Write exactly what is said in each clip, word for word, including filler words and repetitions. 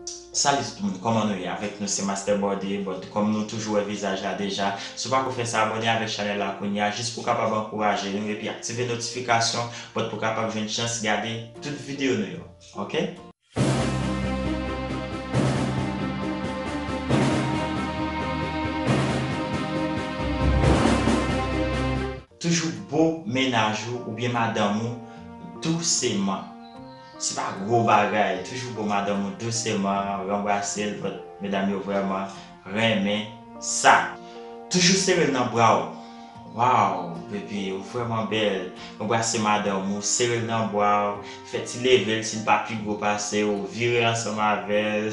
Salut tout moun, kòman nou ye? Avèk nou se Master Body, but kòm nou toujou wè vizaj la deja, si w pako fè sa, abòne avèk chanèl la kounye a, jis pou w kapab ankouraje nou epi aktive notifikasyon, but pou w kapab jwenn chans gade tout videyo nou yo, oke? Toujou bo mennaj ou oubyen madanm ou douseman. Se pa gwo bagay, toujou bo madanm ou douseman, ranbrase l, but medam yo vrèman renmen sa. Toujou sere l nan bra w. Wow, baby, ou vrèman bèl. Ranbrase madanm ou, sere l nan bra w, fè ti leve l si l pa pi gwo pase w, vire ansanm avè l.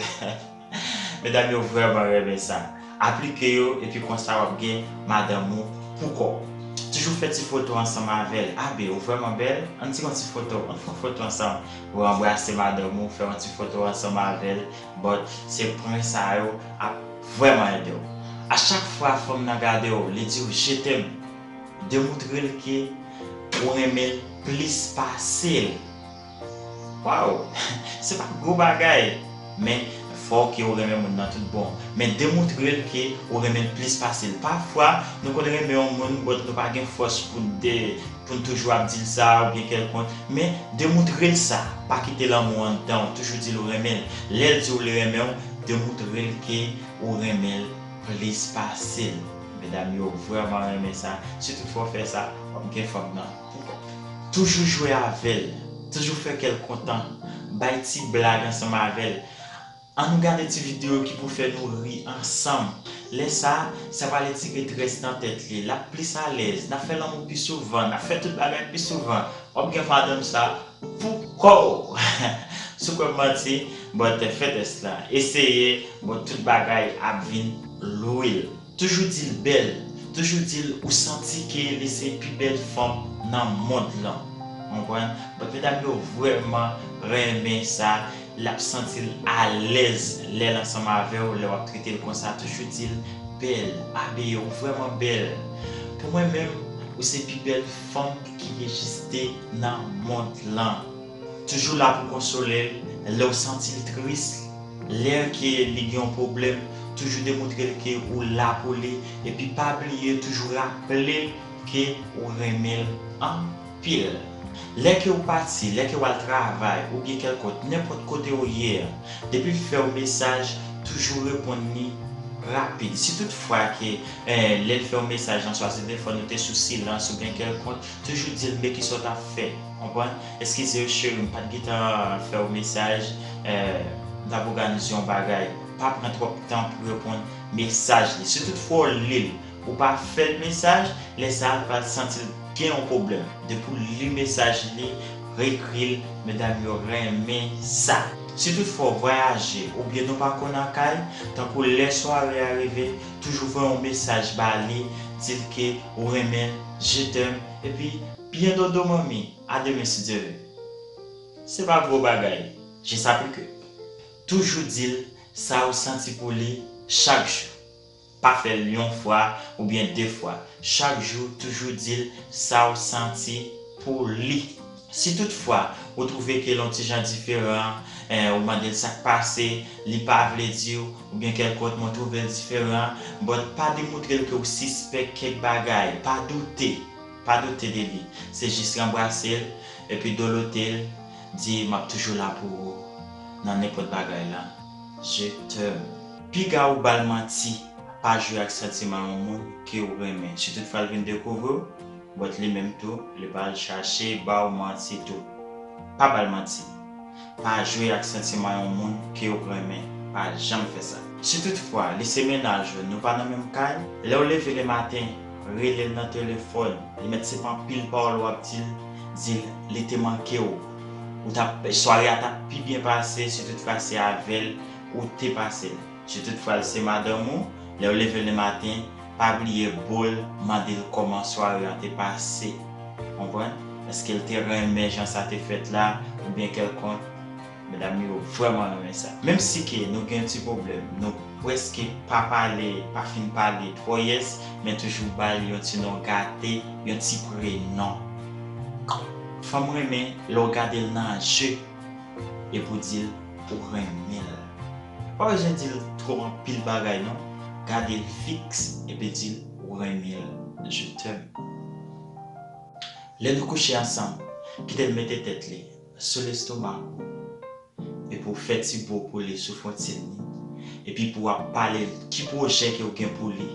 Medam yo vrèman renmen sa. Aplike yo, epi konsa w ap gen madanm ou pou kò w. Toujou fè ti foto ansanm avè l. Abe, ou vrèman bèl. Ann ti yon ti foto. Ann fè yon foto ansanm. Ou ranbrase madanm ou, fè yon ti foto ansanm avè l. But se pwen sa yo ap vrèman ede w. A chak fwa fanm nan gade w, li di w je t'aime, demoutre l ke ou renmen l plis pase l. Wow! Se pa gwo bagay, men fò ke ou renmen moun nan tout bon. Men demoutre l ke ou renmen l plis pase l. Pafwa, nou konn renmen yon moun, but nou pa gen fòs pou n de, pou n toujou ap di l sa oubyen kèlkonk. Men demoutre l sa. Pa kite lanmou anndan w, toujou di l ou renmen l. Lè l di w li renmen w, demoutre l ke ou renmen l plis pase l. Medam yo vrèman renmen sa. Si toutfwa w fè sa, w ap gen fanm nan pou kò w. Toujou jwe avè l. Toujou fè kè l kontan. Bay ti blag ansanm avè l. Ann nou gade ti videyo ki pou fè nou ri ansanm. Lè sa a, sa pral etire strès nan tèt li. L ap plis alèz. N ap fè lanmou pi souvan. N ap fè tout bagay pi souvan. W ap gen madanm sa pou kò w. Si w kwè m manti, but fè tès la. Eseye, but tout bagay ap vin lwil. Toujou di l bèl. Toujou di l ou santi ke li se pi bèl fanm nan mond lan. Konprann? But medam yo vrèman renmen sa. L ap santi l alèz lè l ansanm avè w, lè w ap trete l konsa. Toujou di l bèl, abe, ou vrèman bèl. Pou mwen menm, ou se pi bèl fanm ki egziste nan mond lan. Toujou la pou konsole l lè w santi l tris, lè ke li gen yon pwoblèm, toujou demoutre l ke ou la pou li, epi pa bliye toujou raple l ke ou renmen l anpil. Lè ke w pati, lè ke w al travay, oubyen kèlkòt, nenpòt kote w ye a, depi l fè w mesaj, toujou reponn li rapid. Si toutfwa ke, eh, lè l fè w mesaj nan swa se telefòn ou te sou silans oubyen kèlkòt, toujou di l men kisa w t ap fè. Konprann? Eskize w cheri, m pa t gentan fè w mesaj, eh, m t ap òganize yon bagay. Pa pran twòp tan pou reponn mesaj li. Si toutfwa w li l, ou pa fè l mesaj, lè sa a, l pral santi l gen yon pwoblèm. Depi w li mesaj li, rekri l, medam yo renmen sa. Si toutfwa w vwayaje oubyen nou pa konn an kay, tankou lè sware a rive, toujou voye yon mesaj ba li, di l ke ou renmen l, je t'aime, epi byen dodo manmi, a demen si Dye ve. Se pa gwo bagay, jis aplike. Toujou di l sa ou santi pou li chak jou. Pa fè l yon fwa oubyen de fwa. Chak jou, toujou di l sa w santi pou li. Si toutfwa, ou twouve ke l yon ti jan diferan, eh, ou mande l sa k pase, li pa vle di w, oubyen kèlkòt, men w twouve l diferan, but pa demoutre l ke w sispèk kèk bagay, pa doute, pa doute de li. Se jis ranbrase l, epi dolote l, di, "M ap toujou la pou ou nan nenpòt bagay la. Je t'aime." Piga ou ba l manti. Pa jwe ak santiman yon moun ke w renmen. Si toutfwa l vin dekouvri w, but li menm tou, li pral chache ba w manti tou. Pa ba l manti. Pa jwe ak santiman yon moun ke w renmen. Pa janm fè sa. Si toutfwa li se mennaj ou, nou pa nan menm kay, lè w leve lematen, rele l nan telefòn. Li mèt se pa anpil pawòl w ap di l, di l li te manke w. Ou t ap, sware a t ap pi byen pase si toutfwa se avè l ou te pase l. Si toutfwa l se madanm ou, lè w leve lematen, pa bliye bo l, mande l kòman sware an te pase. Konprann? Èske l te renmen jan sa te fèt la, oubyen kèlkonk? Medam yo vrèman renmen sa. Menm si ke nou gen ti pwoblèm, nou prèske pa pale, pa fin pale twò yès, men toujou ba l yon ti non gate, yon ti prenon. Fanm renmen lè w gade l nan je epi w di l ou renmen l. Pa bezwen di l twò anpil bagay non. Gade l fiks epi di l ou renmen l. Je t'aime. Lè nou kouche ansanm, kite l mete tèt li sou lestomak ou. Epi w fè ti bo pou li sou fwontil li. Epi pou w ap pale l ki pwojè ke w gen pou li.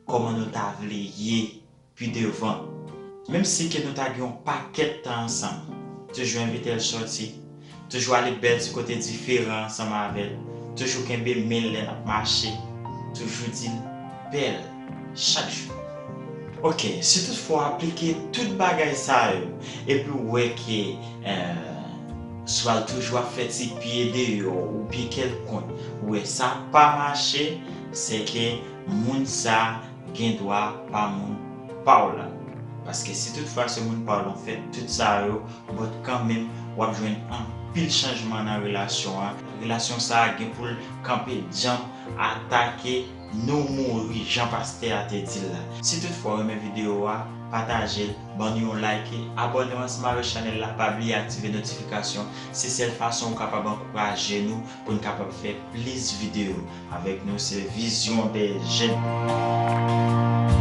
Kòman nou ta vle ye pi devan. Menm si ke nou ta gen yon pakèt tan ansanm, toujou envite l sòti. Toujou ale bèl ti kote diferan ansanm avè l. Toujou kenbe men l lè n ap mache. Toujou di l bèl chak jou. Ok, si toutfwa w aplike tout bagay sa yo, epi w wè ke, eh, swa l toujou ap fè ti pye deyò oubyen kèlkonk, ou wè sa pa mache, se ke moun sa gen dwa pa moun pa w la. Paske si toutfwa se moun pa w la, w fè tout sa yo, but kanmenm, w ap jwenn anpil chanjman nan relasyon an. Relasyon sa a gen pou l kanpe djanm, atake, nou mouri, jan pastè a te di l la. Si toutfwa w renmen videyo a, pataje l, ban nou yon like, abòne ansanm avèk chanèl la, pa bliye aktive notifikasyon. Se sèl fason ou kapab ankouraje nou pou n kapab fè plis videyo. Avèk nou, se Vision des Jeunes.